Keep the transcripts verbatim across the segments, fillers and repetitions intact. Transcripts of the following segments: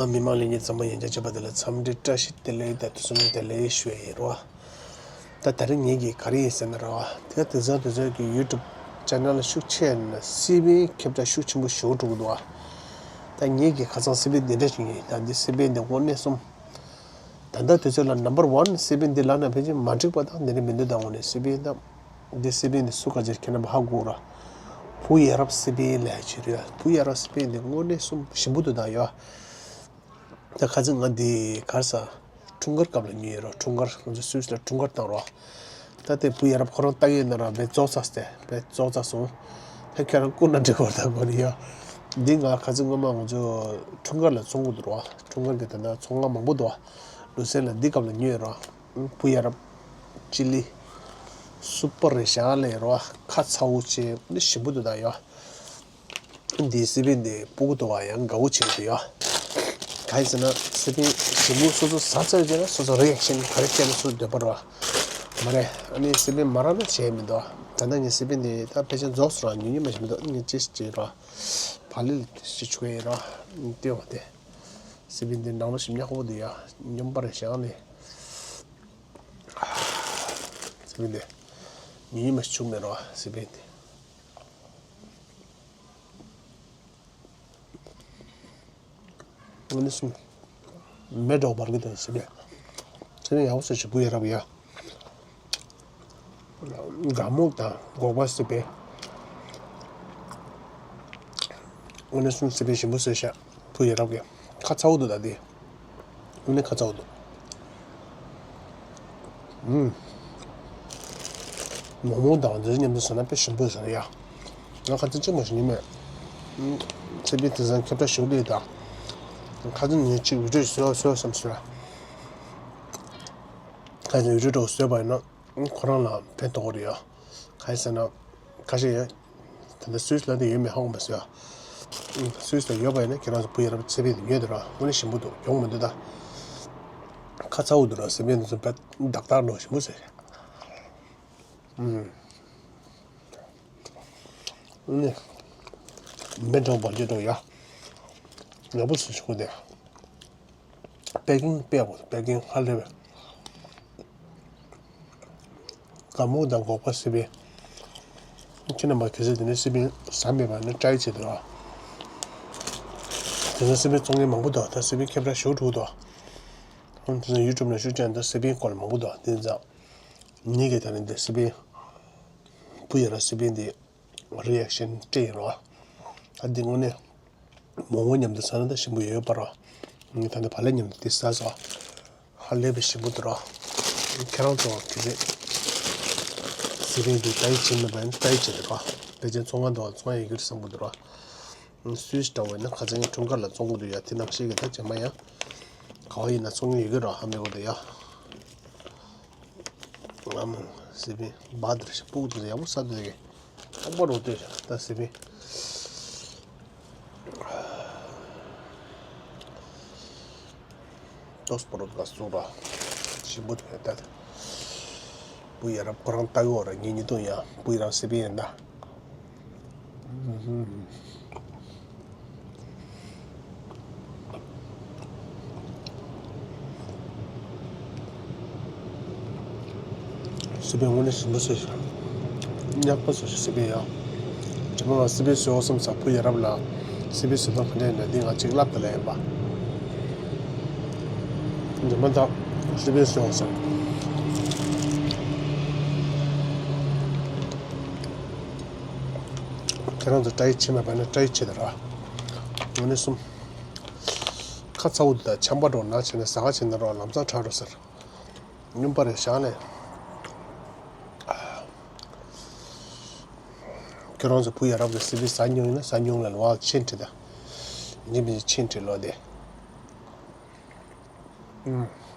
མི་མང་ལྷན་རྒྱས་ཚང་མ་ཡན་ཆད་བྱས་པ་དེ་ལ་འཚམས་འདྲི་བཀྲ་ཤིས་བདེ་ལེགས་དང་དུས་གསུམ་བདེ་ལེགས་ཞུ་ཡ་ཡིན་རོ། ད་ད་རིང་ངེད་ཀྱིས་ག་རེ་ཡིན་ཟེར་ན་རོ། དེ་དེང་སང་དེང་སང་གི་ཡུ་ཊུབ་ཅེ་ནལ་ཤུགས་ཆེ་ན་སི་པན་ཁྱབ་བསྒྲགས་ཤུགས་ཆེན་པོ་ཞེ་པོ་འགྲོ་གི་འདུག་ཨ། ད་ངེད་ཀྱིས་ཁ་སང་སི་པན་འདི་འདྲ་ཞིག་ཡིན། ད་འདི་སི་པན་འདི་དངོས་གནས་གསུམ། ད་ལྟ་དུས་ཚོད་ལ་ནམ་བར་ཝན་སི་པན་འདི་ལབ་ན་ཕལ་ཆེར་མ་འགྲིག་པ་དང་འདི་འདྲ་མི་འདུག་ད་དངོས་གནས་སི་པན་ད། འདི་སི་པན་འདི་སུ་ག་ཅིག་ཁྱེད་རྣམ་པ་ཧ་གོ་ར། བུ་ཡ་རབས་སི་པན་ལབ་ཡ་ཅིག་རེད། བུ་ཡ་རབས་སི་པན་འདི་དངོས་གནས་གསུམ་ཞིམ་པོ་འདུག་ད་ཡ། ད་ཁ་ཚིག་ང་འདི་གར་ས་འཁྲུངས་སྐར་སྐབས་ལ་ཉོས་ཡོད་རོ། འཁྲུངས་སྐར་ང་ཚོ་སུད་སི་ལ་འཁྲུངས་སྐར་བཏང་རོ། ད་དེ་བུ་ཡ་རབས་ཁོ་རང་ལྟ་གི་ཡོད་ན་ར་བས་ཙོག་ཙག་སྟེ་བས་ཙོག་ཙག་སོང་། ད་ཁྱེད་རང་སྐུ་ན་འགྲིག་གོ་ད་གོ་ནི་ཡ། འདི་ང་ཁ་ཚིག་སྔོན་མ་ང་ཚོ་འཁྲུངས་སྐར་ལ་བཙོང་གི་འདུག་རོ། འཁྲུངས་སྐར་གི་ད་ལྟ་ཚོང་ཁང་མང་པོ་འདུག་ལུ་སེ་ལ་འདི་སྐབས་ལ་ཉོས་ཡོད་རོ། བུ་ཡ་རབས་ཅི་ལི་སུ་པར་རེད་ཤག་ལས་རོ། ཁ་ཚ་བོ་ཆེ་ནི་ཞིམ་པོ་འདུག་ད་ཡོ། འདི་སི་པན་འདི་སྤུ་གུ་དུ་བ་ཡང་དགའ་བོ་བྱེད་དུ་ཡོ། ག་ཡིན་ཟེར་ན་སི་པན་ཞིམ་པོ་སོ་སོ་ཟ་ཚར་རྗེས་ན་སོ་སོ་རི་ཨེག་ཤན་ག་རེ་བྱས་ན་སོ་སོ་འདོད་པ་རོ། མ་རེད། ཨ་ནི་སི་པན་མ་རག་ན་བྱས་མི་འདུག་ད་ལྟ་ངས་སི་པན་འདི་ད་ཕལ་ཆེར་རྫོགས་སོང་ར། ཉུང་ཉུང་མ་ཞིག་མི་འདུག་ངས་ཅི་ཞིག་བྱེད་རོ། བག་ལེབ་ཞིག་བྱུག་ཡིན་རོ། ལྟོས་བ་དེ། སི་པན་འདི་ནང་ལོ་ཞིམ་ཉག་པོ་འདུག་ཡ། སྙོམས་པ་རེ་བཞག་ནས། སི་པན་འདི། ཉིན་མ་བྱུག་མེད་རོ་སི་པན་འདི། ཨ་ནི་སུ། མེ་འདྲ་བོ་འབར་གི་འདུག་སི་པན། སི་པན་ཡག་པོ་ཟེར་ཞིག་བུ་ཡ་རབ་ཡ། སྒ་སྨུག་དང་སྒོག་པ་སི་པན། ཨ་ནི་སུ་སི་པན་ཞིམ་པོ་ཟེར་ཤག་བུ་ཡ་རབ་ཀྱི། ཁ་ཚ་བོ་འདུག་ད་འདི། དངོས་གནས་ཁ་ཚ་བོ་འདུག་ཨུམ། མོག་མོག་དང་འདི་མཉམ་དུ་ཟ་ན་དཔེ་ཞིམ་པོ་ཟ་ཡ། ང་ཁ་ཚ་གཅིག་མ་ཞིག་ཉོས་མེད། ཨུམ། ཚེ་འཕེལ་དེང་སང་ཁྱབ་བསྒྲགས་ཞུ་ལས་དང་། ཁ་ཚ་ཉོས་གཅིག་བི་ཌིའོ་བཟོས་བཟོས་བསམ་ཟེར། ཁ་ཚ་བི་ཌིའོ་འདྲ་བོ་བཟོས་པ་ཡིན་ན། ཁོ་རང་ལ་ཕན་ཐོགས་རེད་ཡ། ག་རེ་ཟེར་ན། ཁ་ཤས་ཡ། ད་ལྟ་སུད་སི་ལ་འདི་ཡོད་མེད་ཧ་གོ་མ་སོང་ཡ། སུད་སི་ལ་ཡོད་པ་ཡིན་ན་ཁྱེད་རང་ཚོ་བུ་ཡ་རབས་ཚེ་འཕེལ་དེ་ཉོས་འདུག་ར། དངོས་གནས་ཞིམ་པོ་འདུག་གྱོང་མི་འདུག་ད། ཁ་ཚ་བོ་འདུག་ར། སི་པན་དེ་ཚོ་བད་བདག་བདག་འགྲོ་ཞིམ་པོ་ཟེར། ཨུམ། ནི། མེ་འདྲ་བོ་འབར་གྱི་འདུག་ཡ། ཡག་པོ་བཟོས་ཤོག་དེ། པེ་ཀིང་དཔེ་ཡག་པོ་འདུག་པེ་ཀིང་ཧ་ལས་པའི། སྒ་སྨུག་དང་སྒོག་པ་སི་པན། ཁྱེད་རྣམ་པ་གལ་སྲིད་དེ་ནས་སི་པན་ཟ་མེད་པ་ནི་ཊ་རའི་བྱེད་དུ་རོགས། དེ་ཚོ་སི་པན་བཙོང་མཁན་མང་པོ་འདུག་ད་སི་པན་ཁྱབ་བསྒྲགས་ཞེ་པོ་འགྲོ་གི་འདུག་ཨང་དེ་ཚོ་ཡུ་ཊུབ་ནང་ཤུགས་ཆེན་འདུག་སི་པན་སྐོར་ལ་མང་པོ་འདུག་དེ་ཚོ་ངེད་ཀྱིས་ད་ནི་འདི་སི་པན་བུ་ཡ་རབས་སི་པན་འདི་རི་ཨེག་ཤན་སྤྲད་ཡིན་རོགས། ད་འདི་དངོས་གནས་མོག་མོག་མཉམ་དུ་ཟ་ན་ད་ཞིམ་པོ་ཡོད་ཡོད་པ་རོགས། ངས་ད་ནི་བག་ལེབ་མཉམ་དུ་འདི་ཟ་སོང་། ཧ་ལས་པའི་ཞིམ་པོ་འདུག་རོ། ཁྱེད་རང་ཚོ་གི་རེད། སི་པན་འདི་ཊ་རའི་བྱེད་མེད་པ་ཡིན་ན་ཊ་རའི་བྱེད་དེ་རོ། ཕལ་ཆེར་ཚོང་ཁང་དུ་ཚོང་ཡ་ཡོད་ཀྱི་རེད་བསམ་གི་འདུག་རོ། སུད་སི་འདྲ་བོ་ཡིན་ན་ཁ་སང་ངས་འཁྲུངས་སྐར་ལ་བཙོང་གི་འདུག་ཡ། དེ་ནང་བཞིན་གྱི་ད་རྗེས་མ་ཡང་ག་བ་ཡིན་ན་བཙོང་མྱོང་ཡོད་ཀྱི་རོ། ཧ་མི་གོ་འདུག་ཡ། ཨ་མ། སི་པན་བ་དེར་ཞིག་སྤུག་དེ་ཡག་པོ་ས་དེ་གི་ཨོ་པ་རོ་ལྟོས་ཤག་ད་སི་པན། ཏོག་པོ་རོ་ལ་སུ་ར་ཞིམ་པོ་དེ་ད། བུ་ཡ་རབས་ཁོ་རང་ལྟ་གི་འོ་ར། ངེད་གཉིས་དོན་ཡ་བུ་ཡ་རབས་སི་པན་ཡིན་ད། སི་པན་དངོས་གནས་ཞིམ་པོ་བཟོས་ཤག་ཉག་པ་བཟོས་ཤག་སི་པན་ཡ། དྲི་མ་ང་སི་པན་བཟོས་འོ་བསམ་ས། བུ་ཡ་རབས་ལ་སི་པན་བཟོས་སྟངས་ག་འདྲ་ཡིན་ན་འདི་ང་གཅིག་བསླབ་ད་ལ་ཡིན་པ། དྲི་མ་དག་སི་པན་བཟོས་འོ་བསམ། ཁྱེད་རང་ཚོ་ཊ་རའི་བྱེད་མེད་པ་ན་ཊ་རའི་བྱེད་དེ་ར། དངོས་གནས་གསུམ། ཁ་ཚ་བོ་འདི་དང་ཆམ་པ་འགྲོ་ན་བྱས་ན་ཟ་ག་བྱས་ན་རོགས་ལམ་སང་དྲག་འགྲོ་ཟེར། སྨྱོན་པ་རེད་བཞག་ནས། ཁྱོད་རང་ཚོ་བུ་ཡ་རབས་ཀྱི་སི་པན་ཟ་མྱོང་ཡིན་ན་ཟ་མྱོང་ལ་ལོ་ཆེན་ཁྲི་དང་། ཉིན་མི་ཆེན་ཁྲི་ལོ་དེ།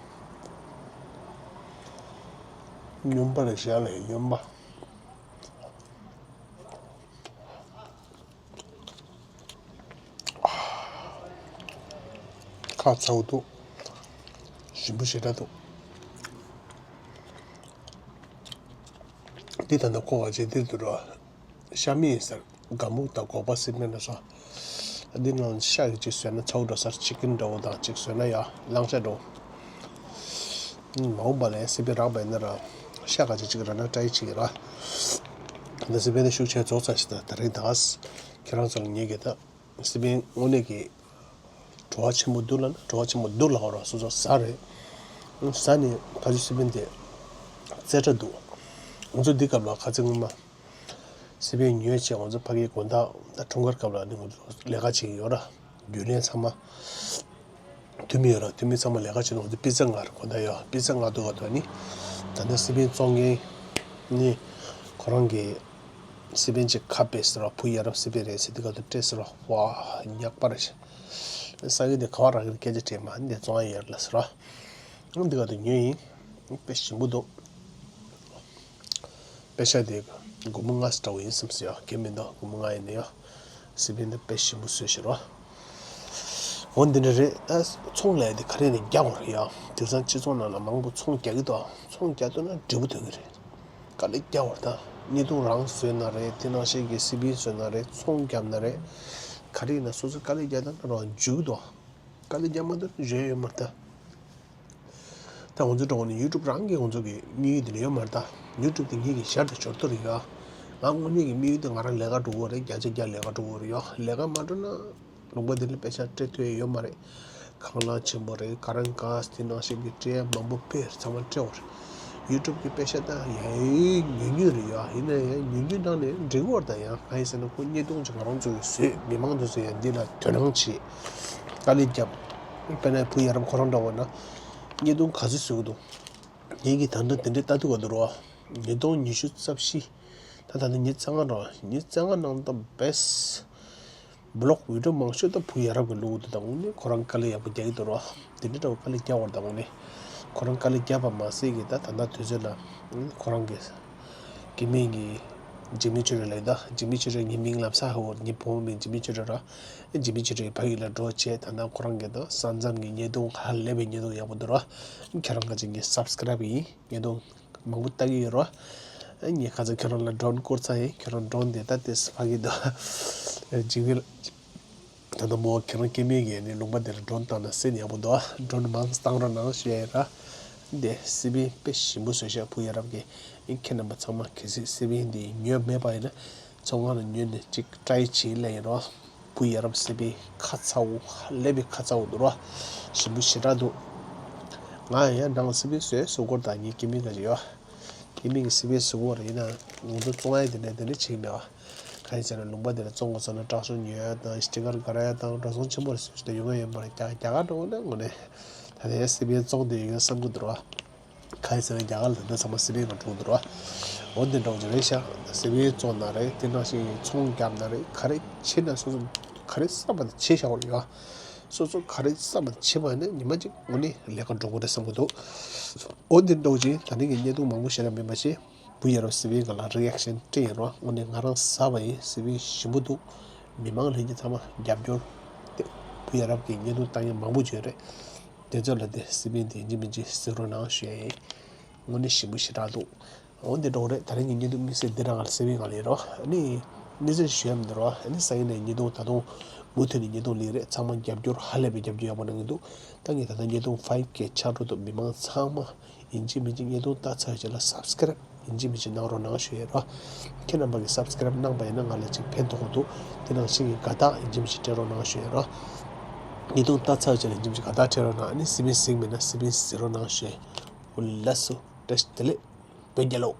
སྨྱོན་པ་རེད་བཞག་ནས་སྨྱོན་པ། ཁ་ཚ་བོ་འདུག་ཞིམ་པོ་ཞེ་དྲག་འདུག་འདི་ད་ལྟ་ཁོ་བ་ཅན་འདིར་འདུག་རོ། ཤ་མེད་ཡིན་ཟེར། སྒ་སྨུག་དང་སྒོག་པ་སི་པན་ལ་སོགས། འདི་ནང་ཤ་གི་ཅིག་བཟོས་ན་ཚ་བོ་འགྲོ་སར་ཅི་ཀིན་འདྲ་བོ་དང་ཅིག་བཟོས་ན་ཡ་བླང་བྱ་འགྲོ། མ་འོངས་པ་ལས་སི་པན་རག་པ་ཡིན་ན་ར་ཤ་ག་ཅིག་ཅིག་ར་ན་ཏྲའི་ཅིག་ར། ད་སི་པན་ནི་ཤུགས་ཆེ་རྫོགས་ཚར་ཞིག་ད་ད་རེས་ད་ཁྱེད་རང་ཚོ་ལ་ངེད་ཀྱི་ད། སི་པན་དངོས་གནས་ཀྱི་བྲོ་བ་ཆེན་པོ་འདུག་ལ་ན་བྲོ་བ་ཆེན་པོ་འདུག་ལ་འོ་ར་སོ་སོ་ཟ་རེད། ཟ་ནས་ཕ་ཆུ་སི་པན་དེ་རྩེ་གྲ་འདུག་ང་ཚོ་འདི་སྐབས་ལ་ཁ་ཚིག་ངོ་མ་སི་པན་ཉོས་བྱས་ང་ཚོ་ཕ་གིའི་དགོན་བདག་ད་འཁྲུངས་སྐར་སྐབས་ལ་ནི་ང་ཚོ་ལས་ཀ་བྱེད་ཀྱི་ཡོད་ར། རྒྱུན་ལས་ཚང་མ་འཐུས་མི་ཡོད་ར། འཐུས་མི་ཚང་མ་ལས་ཀ་བྱེད་ནས་ང་ཚོ་པི་ཙ་མངགས་ར་དགོན་བདག་ཡོད་པི་ཙ་མངགས་འདུག་ག་དོ་ནི་ད་ལྟ་སི་པན་བཙོང་མཁན་ནི་ཁོ་རང་གི་སི་པན་ཅིག་ཁ་པེ་ཟེར་བ་བུ་ཡ་རབས་སི་པན་རེད་ཟེར་དེ་ག་དུ་སྤྲད་ཟེར་བ་ཉག་པ་རེད། ས་གི་དེ་ག་བ་རག་གི་སྐད་ཆ་དྲིས་མ་འདི་བཙོང་ཡ་ཡོད་ལ་ཟེར་བ། འདི་ག་དུ་ཉོས་ཡིན། དཔེ་ཞིམ་པོ་འདུག་པེ་ཤ་དེ་སྒོར་མོ་ལྔ་ཙམ་འདྲ་བོ་ཡིན་བསམ་སི་ཡ་གེ་མི་འདུག་སྒོར་མོ་ལྔ་ཡིན་ན་ཡ། སི་པན་འདི་དཔེ་ཞིམ་པོ་བཟོས་ཤག་ར། འོ་འདི་འདྲ་རེད་ཨ། ཚོང་ལས་དེ་ག་རེ་ནས་རྒྱག་དགོས་རེད་ཡ། དེང་སང་སྤྱི་ཚོགས་ནང་ལ་མང་པོ་ཚོང་རྒྱག་གི་འདུག་ཚོང་རྒྱག་ཐུབ་ན་འབྲས་བུ་ཐོན་གི་རེད། དཀའ་ལས་རྒྱག་པར་ད། བརྙན་ཐུང་རང་བཟོས་ན་རེད། དེ་ནང་བཞིན་གྱི་སི་པན་བཟོས་ན་རེད། ཚོང་བརྒྱབ་ན་རེད། ག་རེ་ཡིན་ན་སོ་སོ་དཀའ་ལས་རྒྱག་ད་ན་རང་འཇུག་དོ། དཀའ་ལས་རྒྱག་མ་ཐུབ་ན་གཞན་ཡོད་མ་རེད་ད། ད་ང་ཚོ་འགྲོ་བ་ནི་ཡུ་ཊུབ་རང་གི་ང་ཚོ་གི་དམིགས་ཡུལ་དེ་ལ་ཡོད་མ་རེད་ད། ཡུ་ཊུབ་དེ་ངེད་ཀྱི་ཞར་དུ་འབྱོར་ཐུབ་རེད་ཡ། ང་དངོས་གནས་ཀྱི་དམིགས་ཡུལ་དེ་ང་རང་ལས་ཀ་འགྲོ་དགོས་རེད། བརྒྱ་ཆ་བརྒྱ་ལས་ཀ་འགྲོ་དགོས་རེད་ཡ། ལས་ཀ་མ་འགྲོ་ན། ལུང་པ་འདི་ལ་པེ་ཤ་སྤྲད་ཐུབ་ཡ་ཡོད་མ་རེད། ཁང་གླ་ཆེན་པོ་རེད། ཀ་རང་ཀ་སི་དེ་ནང་བཞིན་གྱི་སྤྲད་ཡ་མང་པོ་དཔེ་ཚང་མ་སྤྲད་འོ་རེད། ཡུ་ཊུབ་ཀྱི་པེ་ཤ་ད་ཡ་ཉུང་ཉུང་རེད་ཡ། ཡིན་ན་ཡང་ཉུང་ཉུང་ནང་ནས་འགྲིག་གི་འོ་རེད། ད་ཡང་གང་ཡིན་ཟེར་ན་ཁོ་བརྙན་ཐུང་ཅིག་ང་རང་ཚོ་གིས་བཟོས་མི་མང་ཚོ་ཚོ་ཡང་འདི་ལ་དོ་སྣང་བྱེད། དཀའ་ལས་བརྒྱབ། དཔེར་ན་བུ་ཡ་རབས་ཁོ་རང་འདྲ་བོ་ན་བརྙན་ཐུང་ག་ཚོད་བཟོ་གི་འདུག་ངེད་ཀྱིས་ད་ལྟ་དེ་འདྲའི་ལྟ་ཐུབ་ག་འདུག་རོ། ཉིས་སྟོང་ཉི་ཤུ་རྩ་བཞི། ད་ད་ནི་ཉི་ཤུ་རྩ་ལྔ་རོ། ཉི་ཤུ་རྩ་ལྔ་ནང་ད་བེ་སི་བི་ལོག་བི་ཌིའོ་མང་ཤོས་ད་བུ་ཡ་རབས་ཀྱི་བླུག་འདུག་ད་དངོས་གནས་ཁོ་རང་དཀའ་ལས་ཡག་པོ་རྒྱག་གི་འདུག་རོ། དེ་འདྲ་འདྲ་བོ་དཀའ་ལས་རྒྱག་བར་ད་དངོས་གནས་ཁོ་རང་དཀའ་ལས་རྒྱག་པ་མ་ཟད་ཀྱི་ད་ད་ལྟ་དུས་ཚོད་ལ་ཁོ་རང་གི་སྐྱེ་དམན་གྱི་འཇིགས་མེད་ཆོས་སྒྲོན་ལབ་ད། འཇིགས་མེད་ཆོས་སྒྲོན་ངའི་མིང་ལབ་ས་ཧ་འོ། ངའི་བུ་མོ་མིང་འཇིགས་མེད་ཆོས་སྒྲོན་ར། འཇིགས་མེད་ཆོས་སྒྲོན་ཕ་ཡུལ་ལ་འགྲོ་བྱས་ད་ལྟ་ཁོ་རང་གི་ད་ས་མཚམས་ཀྱི་བརྙན་ཐུང་ཧ་ལས་པའི་བརྙན་ཐུང་ཡག་པོ་འདུག་ར། ཁྱེད་རང་ཁ་ཅིག་ངའི་སབ་སི་ཀ་རབ་ཡིན། བརྙན་ཐུང་མང་པོ་ལྟ་གི་ཡོད་ར། ངས་ཁ་ཚ་ཁྱེད་རང་ལ་ཌོན་བསྐུར་ཚར་ཡིན། ཁྱེད་རང་ཌོན་དེ་ད་དེ་ཕ་གི་ད་འཇིགས་མེད་ད་ལྟ་མོ་ཁྱེད་རང་སྐྱེ་དམན་གྱི་ནི་ལུང་པ་དེ་ལ་ཌོན་བཏང་ན་སེ་ཡག་པོ་འདུག་ཌོན་མང་བཏང་རོགས་གནང་ཞུ་ཡ་ཡིན་ར། འདི་སི་པན་དཔེ་ཞིམ་པོ་བཟོས་ཤག་བུ་ཡ་རབས་ཀྱིས། ཨིན་ཁྱེད་རྣམ་པ་ཚང་མ་གལ་སྲིད་སི་པན་འདི་ཉོས་མེད་པ་ཡིན་ན་ཚོང་ཁང་ལ་ཉོས་ནས་ཅིག་ཊ་རའི་བྱེད་ལས་ཡིན་རོ། བུ་ཡ་རབས་སི་པན་ཁ་ཚ་བོ་ཧ་ལས་པའི་ཁ་ཚ་བོ་འདུག་རོ། ཞིམ་པོ་ཞེ་དྲག་འདུག་ང་ཡང་ནང་སི་པན་བཟོས་བཟོ་སྐོར་དང་ངའི་སྐྱེ་དམན་ག་ཅིག་ཡོད། སྐྱེ་དམན་གྱི་སི་པན་བཟོ་གོ་རེད་ཡིན་ན་ང་ཚོ་བཙོང་ཡ་དེ་འདྲ་དེ་འདྲ་བྱེད་མེད་པ། གང་ཡིན་ཟེར་ན་ལུང་པ་དེ་ལ་བཙོང་དགོས་ཟེར་ན་ཊ་རག་ཤོ་ཉོ་ཡ་དང་སི་ཊི་ཀར་དགར་ཡ་དང་འགྲོ་སོང་ཆེན་པོ་རེད་ཟེར་ཞིག་ད་ཡོང་ཡ་ཡོད་མ་རེད། རྒྱ་རྒྱ་གར་འགྲོ་དགོས་ན་དངོས་གནས་ད་ལྟའི་སི་པན་བཙོང་བསྡད་ཡོད་བསམ་གི་འདུག་རོ། གང་ཡིན་ཟེར་ན་རྒྱ་གར་ལ་ད་ལྟ་ཚང་མ་སི་པན་ང་འགྲོ་གི་འདུག་རོ། འོ་འདི་འདྲ་བོ་ཅིག་རེད་ཤག་སི་པན་བཙོང་ན་རེད། དེ་ནང་བཞིན་ཚོང་རྒྱབ་ན་རེད། ག་རེ་བྱེད་ན་སོ་སོ་ག་རེ་བསམ་པ་དེ་བྱེད་བཞག་པ་རེད་ཡ། སོ་སོ་ག་རེ་བསམ་པ་དེ་བྱེད་པ་ཡིན་ན་ཉི་མ་གཅིག་དངོས་གནས་ལས་ཀ་འགྲོ་གི་རེད་བསམ་གི་འདུག་འོ་འདི་འདྲ་བོ་ཅིག་ད་ནི་ངས་བརྙན་ཐུང་མང་པོ་བཤད་ན་མིན་པ་ཞིག་བུ་ཡ་རབས་སི་པན་ག་ལ་རི་ཨེག་ཤན་སྤྲད་ཡིན་རོ། དངོས་གནས་ང་རང་ཟ་བ་ཡིན། སི་པན་ཞིམ་པོ་འདུག་མི་མང་ལྷན་རྒྱས་ཚང་མ་རྒྱབ་སྐྱོར་དེ་བུ་ཡ་རབས་ཀྱི་བརྙན་ཐུང་ལྟ་མཁན་མང་པོ་ཅིག་ཡོད་རེད། དེ་ཚོ་ལ་དེ་སི་པན་དེ་ཡིན་གཅིག་མིན་གཅིག་གཟིགས་རོགས་གནང་ཞུ་ཡ་ཡིན། དངོས་གནས་ཞིམ་པོ་ཞེ་དྲག་འདུག་འོ་འདི་འདྲ་བོ་རེད། ད་རིང་གི་བརྙན་ཐུང་དམིགས་བསལ་འདི་རང་ལ་སི་པན་ག་ལ་ཡིན་རོ། ཨ་ནི་གནས་ཚུལ་ཞུ་ཡ་མི་འདུག་རོ། ཨ་ནི་སང་ཉིན་ནས་བརྙན་ཐུང་ད་དུང་མུ་མཐུད་ནས་བརྙན་ཐུང་ལེན་རེད། ཚང་མ་རྒྱབ་སྐྱོར་ཧ་ལས་པའི་རྒྱབ་སྐྱོར་ཡག་པོ་གནང་གི་འདུག་ད་ངས་ད་ལྟ་བརྙན་ཐུང་ཕའིབ་ཀེ་ཆགས་འགྲོ་འདུག་མི་མང་ཚང་མ་ཡིན་གཅིག་མིན་གཅིག་བརྙན་ཐུང་ལྟ་ཚར་རྗེས་ལ་སབ་སི་ཀ་རབ་ཡིན་གཅིག་མིན་གཅིག་གནང་རོགས་གནང་ཞུ་ཡས་རོ། ཁྱེད་རྣམ་པ་གིས་སབ་སི་ཀ་རབ་གནང་པ་ཡིན་ན་ང་ལ་ཅིག་ཕན་ཐོགས་ཀྱི་འདུག་དེ་ནང་བཞིན་གྱི་དགའ་རྟགས་ཡིན་གཅིག་མིན་གཅིག་སྤྲད་རོགས་གནང་ཞུ་ཡས་རོ། བརྙན་ཐུང་ལྟ་ཚར་རྗེས་ལ་ཡིན་གཅིག་མིན་གཅིག་དགའ་རྟགས་སྤྲད་རོགས་གནང་། ཨ་ནི་སི་པན་གཟིགས་མེད་ན་སི་པན་གཟིགས་རོགས་གནང་ཞུ་ཡས། འོ་ལགས་སོ། བཀྲ་ཤིས་བདེ་ལེགས། བོད་རྒྱལ་ལོ།